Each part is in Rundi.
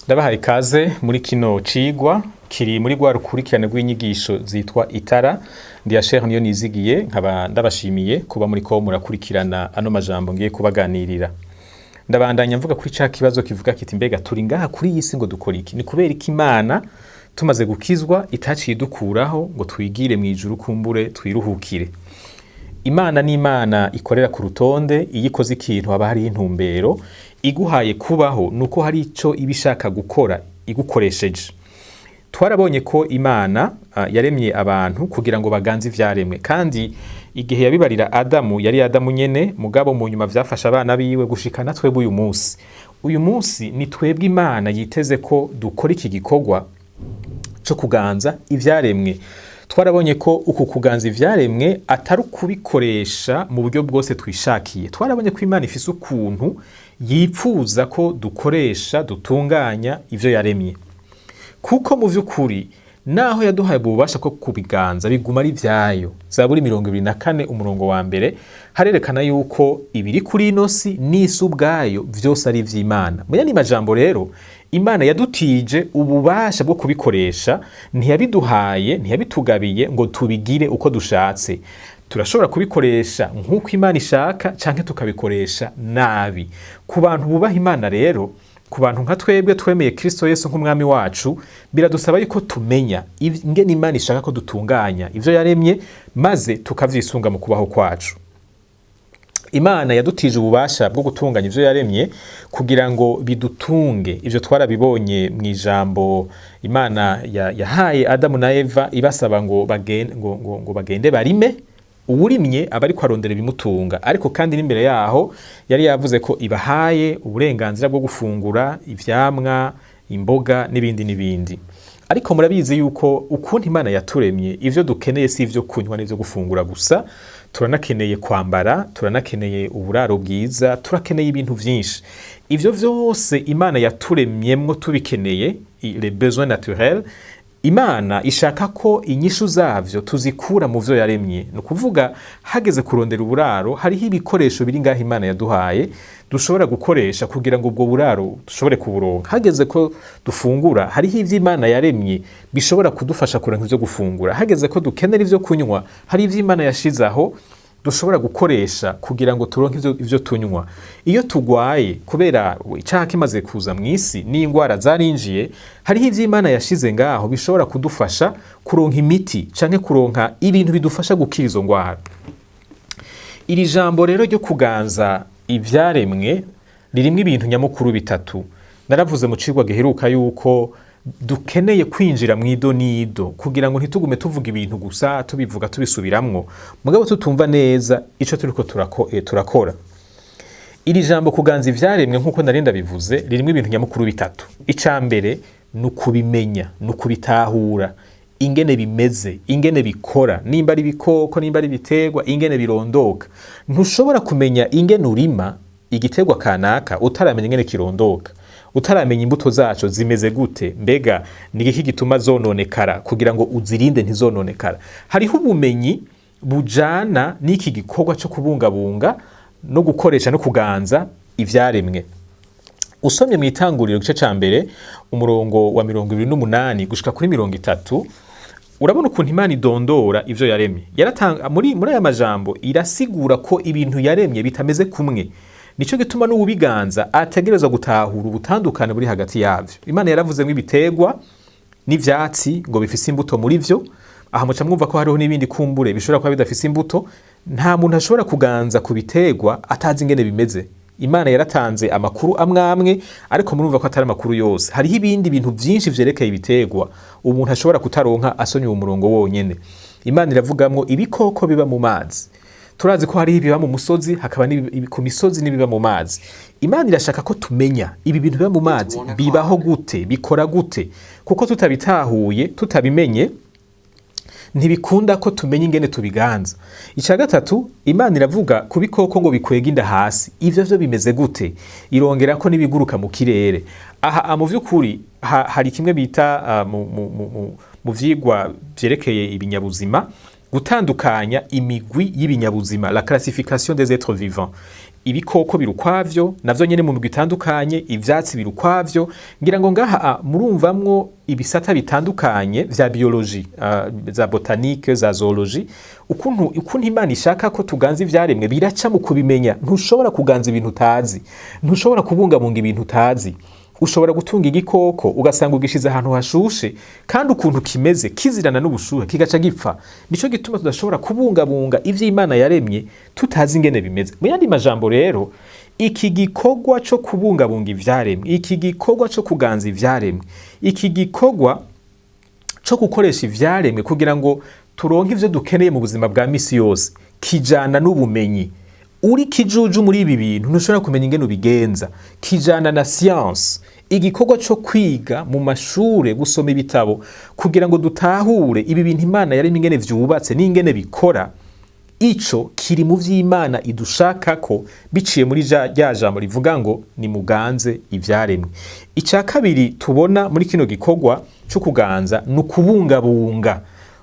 Ndabahaye ikaze muri kino cigwa kiri muri rwa rukurikirane rw'inyigisho zitwa Itara. Ndi Asher niyo nizigiye, nkaba ndabashimiye kuba muriko murakurikirana ano majambo ngiye kubaganirira. Ndabandanya mvuga kuri ca kibazo kivuga kiti: mbega turi ngaha kuri iyi si ngo dukora iki? Ni kubera iki Imana tumaze gukizwa itaciye idukuraho ngo twigire mw'ijuru, kumbure twiruhukire? Imana ni Imana ikorera ku rutonde. Iyo ikoze ikintu haba hariho intumbero. Iguhaye kubaho nuko hari ico iba ishaka gukora igukoresheje. Twarabonye ko Imana yaremye abantu kugira ngo baganze ivyaremwe, kandi igihe yabibarira Adamu yari Adamu nyene, mugabo mu nyuma vyafashe abana biwe gushika na twebwe uyu munsi. Uyu munsi ni twebwe Imana yiteze ko dukora iki gikorwa co kuganza ivyaremwe. Twarabonye ko uku kuganza ivyaremwe atari ukubikoresha mu buryo bwose twishakiye. Twarabonye ko Imana ifise ukuntu yipfuza ko dukoresha, dutunganya ivyo yaremye, kuko mu vy'ukuri naho yaduhaye ububasha bwo kubiganza, biguma ari ivyayo. Zaburi 24 umurongo wa mbere harerekana yuko ibiri kuri ino si n'isi ubwayo vyose ari ivy'Imana. Mu yandi majambo rero, Imana yadutije ububasha bwo kubikoresha, ntiyabiduhaye, ntiyabitugabiye ngo tubigire uko dushatse. Turashobora kubikoresha nk'uko Imana ishaka canke tukabikoresha nabi. Ku bantu bubaha Imana rero, ku bantu nka twebwe twemeye Kristo Yesu nk'umwami wacu, biradusaba yuko tumenya ingene Imana ishaka ko dutunganya ivyo yaremye, maze tukavyisunga mu kubaho kwacu. Imana yadutije ububasha bwo gutunganya ivyo yaremye kugira ngo bidutunge. Ivyo twarabibonye mw'ijambo Imana yahaye Adamu na Eva, ibasaba ngo bagende barime. Uwurimye aba ariko arondera ibimutunga, ariko kandi n'imbere yaho yari yavuze ko ibahaye uburenganzira bwo gufungura ivyamwa, imboga n'ibindi n'ibindi. Ariko murabizi yuko ukuntu Imana yaturemye, ivyo dukeneye si ivyo kunywa n'ivyo gufungura gusa. Turanakeneye kwambara, turanakeneye uburaro bwiza, turakeneye ibintu vyinshi. Ivyo vyose Imana yaturemyemwo tubikeneye, les besoins naturels, Imana ishaka ko inyishu zavyo tuzikura mu vyo yaremye. Ni ukuvuga, hageze kurondera uburaro, hariho ibikoresho biri ngaho Imana yaduhaye dushobora gukoresha kugira ngo ubwo buraro dushobore kuburonka. Hageze ko dufungura, hariho ivyo Imana yaremye bishobora kudufasha kuronka ivyo gufungura. Hageze ko dukenera ivyo kunywa, hari ivyo Imana yashize aho dushobora gukoresha kugira ngo turonke ivyo tunywa. Iyo tugwaye, kubera icaha kimaze kuza mw'isi n'ingwara zarinjiye, hariho ivyo Imana yashize ngaho bishobora kudufasha kuronka imiti canke kuronka ibintu bidufasha gukira izo ngwara. Iri jambo rero ryo kuganza ivyaremwe ririmwo ibintu nyamukuru bitatu. Naravuze mu cigwa giheruka yuko dukeneye kwinjira mw'ido nido kugira ngo ntitugume tuvuga ibintu gusa, tubivuga tubisubiramwo, mugabo tutumva neza ico turiko turakora. Iri jambo kuganza ivyaremwe, nk'uko nari ndabivuze, ririmwo ibintu nyamukuru bitatu. Ica mbere ni ukubimenya, ni ukubitahura ingene bimeze, ingene bikora, nimba ari ibikoko, nimba ari ibiterwa, ingene birondoka. Ntushobora kumenya ingene urima igiterwa kanaka utaramenya ingene kirondoka, utaramenya imbuto zaco zimeze gute, mbega ni igiki gituma zononekara kugira ngo uzirinde ntizononekara. Hariho ubumenyi bujana n'iki gikorwa co kubungabunga no gukoresha no kuganza ivyaremwe. Usomye mw'Itanguriro igice ca mbere umurongo wa 28 gushika kuri 30, urabona ukuntu Imana idondora ivyo yaremye. Muri aya majambo irasigura ko ibintu yaremye bitameze kumwe. Nico gituma n'uwubiganza ategerezwa gutahura ubutandukane buri hagati yavyo. Imana yaravuzemwo ibiterwa n'ivyatsi ngo bifise imbuto muri vyo. Aha muca mwumva ko hariho n'ibindi kumbure bishobora kuba bidafise imbuto. Nta muntu ashobora kuganza ku biterwa atazi ingene bimeze. Imana yaratanze amakuru amwe amwe, ariko murumva ko atari amakuru yose. Hariho ibindi bintu vyinshi vyerekeye ibiterwa umuntu ashobora kutaronka asomye uwo murongo wonyene. Imana iravugamwo ibikoko biba mu mazi. Turazi ko hariho ibiba mu musozi, hakaba ku misozi n'ibiba mu mazi. Imana irashaka ko tumenya ibi bintu biba mu mazi bibaho gute, bikora gute, kuko tutabitahuye, tutabimenye, ntibikunda ko tumenya ingene tubiganza. Ica gatatu, Imana iravuga ku bikoko ngo bikwega inda hasi. Ivyo vyo bimeze gute? Irongera ko n'ibiguruka mu kirere. Aha mu vy'ukuri hari kimwe bita mu vyigwa vyerekeye ibinyabuzima. Gutandukanya imigwi y'ibinyabuzima, la classification des êtres vivants. Ibikoko biri ukwavyo, navyo nyene mu migwi itandukanye, ivyatsi biri ukwavyo. Ngira ngo ngaha murumvamwo ibisata bitandukanye vya biologie, za botanique, za zoologie. Ukuntu Imana ishaka ko tuganza ivyaremwe biraca mu kubimenya. Ntushobora kuganza ibintu utazi, ntushobora kubungabunga ibintu utazi. Ushobora gutunga igikoko ugasanga ugishize ahantu hashushe, kandi ukuntu kimeze kizirana n'ubushuhe, kigaca gipfa. Nico gituma tudashobora kubungabunga ivyo Imana yaremye tutazi ingene bimeze. Mu yandi majambo rero, iki gikorwa co kubungabunga ivyaremwe, iki gikorwa co kuganza ivyaremwe, iki gikorwa co gukoresha ivyaremwe kugira ngo turonke ivyo dukeneye mu buzima bwa misi yose, kijana n'ubumenyi. Uri kijuju muri ibi bintu, ntushobora kumenya ingene ubigenza. Kijana na science, igikorwa co kwiga mu mashure, gusoma ibitabo kugira ngo dutahure ibi bintu Imana yaremye, ingene vyubatse n'ingene bikora. Ico kiri mu vy'Imana idushaka ko biciye muri rya jambo rivuga ngo nimuganze ivyaremwe. Ica kabiri tubona muri kino gikorwa co kuganza ni ukubungabunga,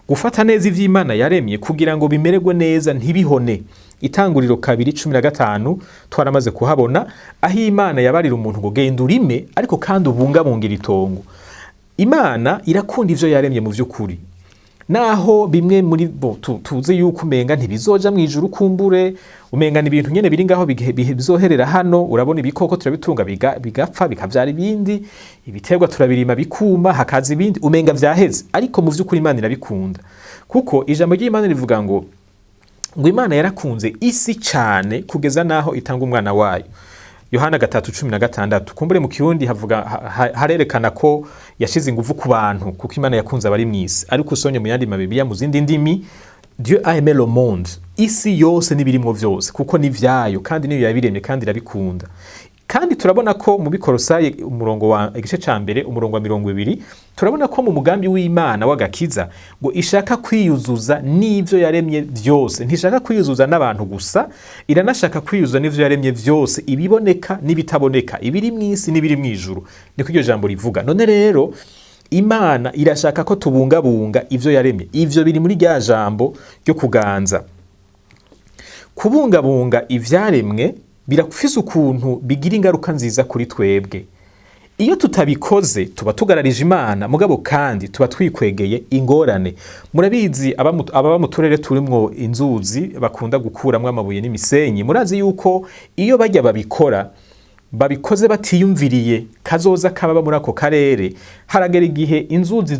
gufata neza ivy'Imana yaremye kugira ngo bimererwe neza, ntibihone. Itanguriro 2:15 twaramaze kuhabona, aho Imana yabarira umuntu ngo genda urime, ariko kandi ubungabungira itongo. Imana irakunda ivyo yaremye mu vy'ukuri, naho bimwe muri bo tuzi yuko umenga ntibizoja mu ijuru, kumbure umenga ni ibintu nyene biri ngaho bizoherera hano. Urabona, ibikoko turabitunga, bigapfa bikavyara ibindi, ibiterwa turabirima bikuma hakaza ibindi, umenga vyaheze. Ariko mu vy'ukuri Imana irabikunda, kuko ijambo ry'Imana rivuga ngo Imana yarakunze isi cane kugeza naho itanga umwana wayo, Yohana 3:16. Kumbure mu Kirundi havuga harerekana ko yashize ingufu ku bantu, kuko Imana yakunze abari mw'isi. Ariko usomye mu yandi mabibiliya, mu zindi ndimi, Dieu a aimé le monde, isi yose n'ibirimwo vyose, kuko ni vyayo kandi niyo yabiremye kandi irabikunda. Kandi turabona ko mu Bikorosayi, umurongo wa igice ca mbere, umurongo wa 20, turabona ko mu mugambi w'Imana w'agakiza ngo ishaka kwiyuzuza n'ivyo yaremye vyose. Ntishaka kwiyuzuza n'abantu gusa, iranashaka kwiyuzuza n'ivyo yaremye vyose, ibiboneka n'ibitaboneka, ibiri mw'isi n'ibiri mw'ijuru. Niko iryo jambo rivuga. None rero Imana irashaka ko tubungabunga ivyo yaremye. Ivyo biri muri rya jambo ryo kuganza. Kubungabunga ivyaremwe birafise ukuntu bigira ingaruka nziza kuri twebwe. Iyo tutabikoze tuba tugararije Imana, mugabo kandi tuba twikwegeye ingorane. Murabizi, ababa mu turere turimwo inzuzi bakunda gukuramwo amabuye n'imisenyi, murazi yuko iyo bajya babikora, babikoze batiyumviriye kazoza kababa muri ako karere, haragera igihe inzuzi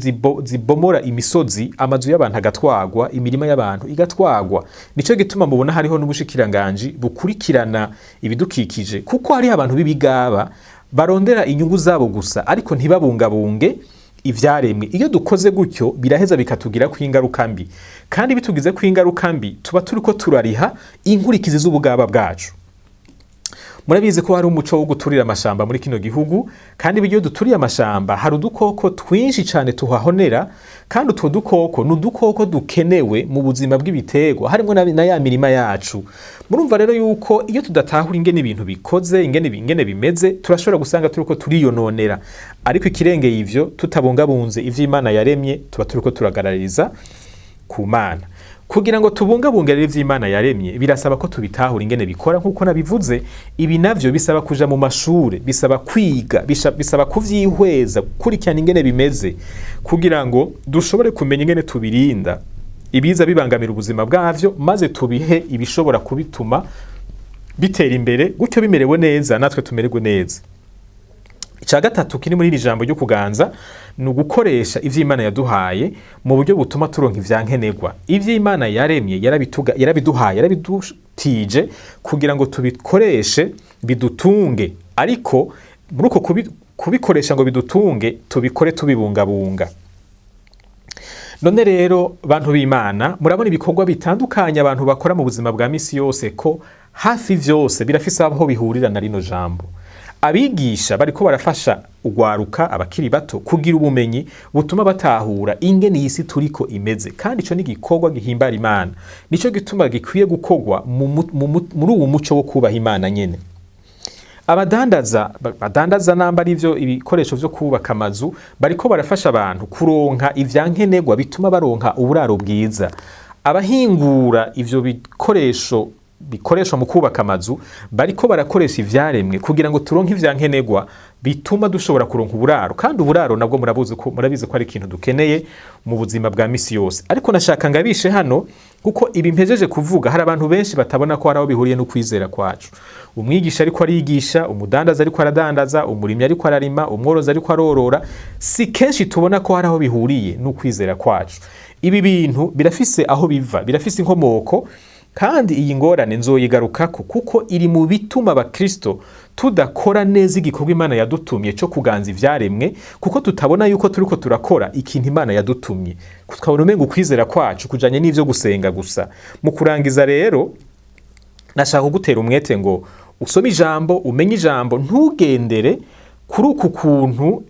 zibomora imisozi, amazu y'abantu agatwagwa, imirima y'abantu igatwagwa. Nico gituma mubona hariho n'ubushikiranganji bukurikirana ibidukikije, kuko hariho abantu b'ibigaba barondera inyungu zabo gusa ariko ntibabungabunge ivyaremwe. Iyo dukoze gutyo biraheza bikatugirako ingaruka mbi, kandi bitugizeko ingaruka mbi tuba turiko turariha inkurikizi z'ubugaba bwacu. Murabizi ko hari umuco wo guturira amashamba muri kino gihugu, kandi iyo duturiye amashamba hari udukoko twinshi cane tuhahonera, kandi utwo dukoko ni udukoko dukenewe mu buzima bw'ibiterwa, harimwo na ya mirima yacu. Murumva rero yuko iyo tudatahura ingene ibintu bikoze, ingene bimeze, turashobora gusanga turiko turiyononera. Ariko ikirengeye ivyo, tutabungabunze ivyo Imana yaremye tuba turiko turagarariza ku Mana. Kugira ngo tubungabunge rero ivyo Imana yaremye birasaba ko tubitahura ingene bikora, nk'uko nabivuze. Ibi navyo bisaba kuja mu mashure, bisaba kwiga, bisaba kuvyihweza, gukurikirana ingene bimeze kugira ngo dushobore kumenya ingene tubirinda ibiza bibangamira ubuzima bwavyo, maze tubihe ibishobora kubituma bitera imbere, gutyo bimerewe neza natwe tumererwe neza. Icya gatatu kiri muri iri jambo ryo kuganza ni ugukoresha ivyo Imana yaduhaye mu buryo butuma turonka ivyankenerwa. Ivyo Imana yaremye yarabiduhaye, yarabidutije kugira ngo tubikoreshe bidutunge, ariko muri uko kubikoresha ngo bidutunge, tubikore tubibungabunga. None rero, bantu b'Imana, murabona ibikorwa bitandukanye abantu bakora mu buzima bwa misi yose, ko hafi vyose birafise aho bihurira na rino jambo. Abigisha bariko barafasha ugwaruka, abakiri bato, kugira ubumenyi butuma batahura ingene iyi si turiko imeze, kandi ico ni igikorwa gihimbara Imana. Nico gituma gikwiye gukorwa muri uwu muco wo kubaha Imana nyene. Abadandaza badandaza namba ari ivyo ibikoresho vyo kubaka amazu, bariko barafasha abantu kuronka ivyankenerwa bituma baronka uburaro bwiza. Abahingura ivyo bikoresho bikoreshwa mu kubaka amazu bariko barakoresha ivyaremwe kugira ngo turonke ivyankenerwa bituma dushobora kuronka uburaro. Kandi uburaro nabwo murabuzi ko murabizi ko ari ikintu dukeneye mu buzima bwa misi yose. Ariko nashaka ngabishe hano, kuko ibi mpejeje kuvuga hari abantu benshi batabona ko hari aho bihuriye no kwizera kwacu. Umwigisha ariko arigisha, umudandaza ariko aradandaza, umurimyi ariko ararima, umworozi ariko arorora, si kenshi tubona ko hari aho bihuriye n'ukwizera kwacu. Ibi bintu birafise aho biva, birafise inkomoko, kandi iyi ngorane nzoyigarukako kuko iri mu bituma abakristo tudakora neza igikorwa Imana yadutumye cyo kuganza ivyaremwe, kuko tutabona yuko turiko turakora ikintu Imana yadutumye, tukabona umenga ukwizera kwacu kujanye n'ivyo gusenga gusa. Mu kurangiza rero, nashaka kugutera umwete ngo usome ijambo, umenye ijambo, ntugendere kuri uku kuntu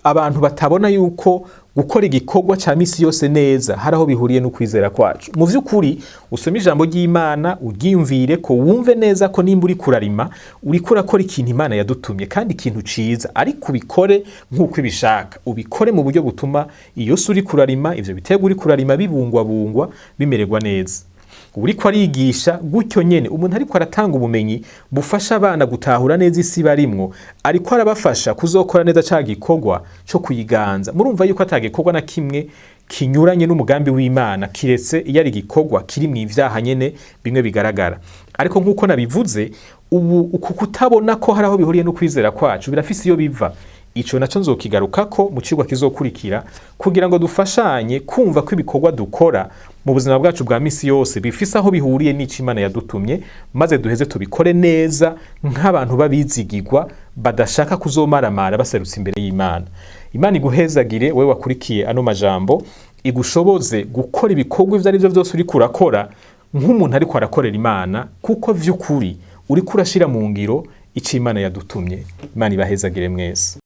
abantu batabona yuko gukora igikorwa ca misi yose neza hari aho bihuriye no kwizera kwacu. Mu vy'ukuri, usome ijambo ry'Imana, uryiyumvire ko wumve neza ko nimba uri kurarima, uriko urakora ikintu Imana yadutumye kandi ikintu ciza, ariko ubikore nk'uko ibishaka, ubikore mu buryo butuma iyo si uri kurarima, ivyo biterwa uri kurarima bibungwabungwa, bimererwa neza. Uriko arigisha gutyo nyene, umuntu ariko aratanga ubumenyi bufasha abana gutahura neza isi barimwo, ariko arabafasha kuzokora neza ca gikorwa co kuyiganza. Murumva yuko atagikorwa na kimwe kinyuranye n'umugambi w'Imana, kiretse iyo ari igikorwa kiri mu ivyaha nyene bimwe bigaragara. Ariko nk'uko nabivuze, ubu uku kutabona ko hari aho bihuriye no kwizera kwacu birafise iyo biva. Ico naco nzokigarukako mu cigwa kizokurikira, kugira ngo dufashanye kumva ko ibikorwa dukora mu buzima bwacu bwa misi yose bifise aho bihuriye n'ico Imana yadutumye, maze duheze tubikore neza nk'abantu babizigirwa badashaka kuzomaramara baserutse imbere y'Imana. Imana iguhezagire wewe wakurikiye ano majambo, igushoboze gukora ibikorwa ivyo ari vyo vyose uriko urakora nk'umuntu ariko arakorera Imana, kuko vy'ukuri uriko urashira mu ngiro ico Imana yadutumye. Imana ibahezagire mwese.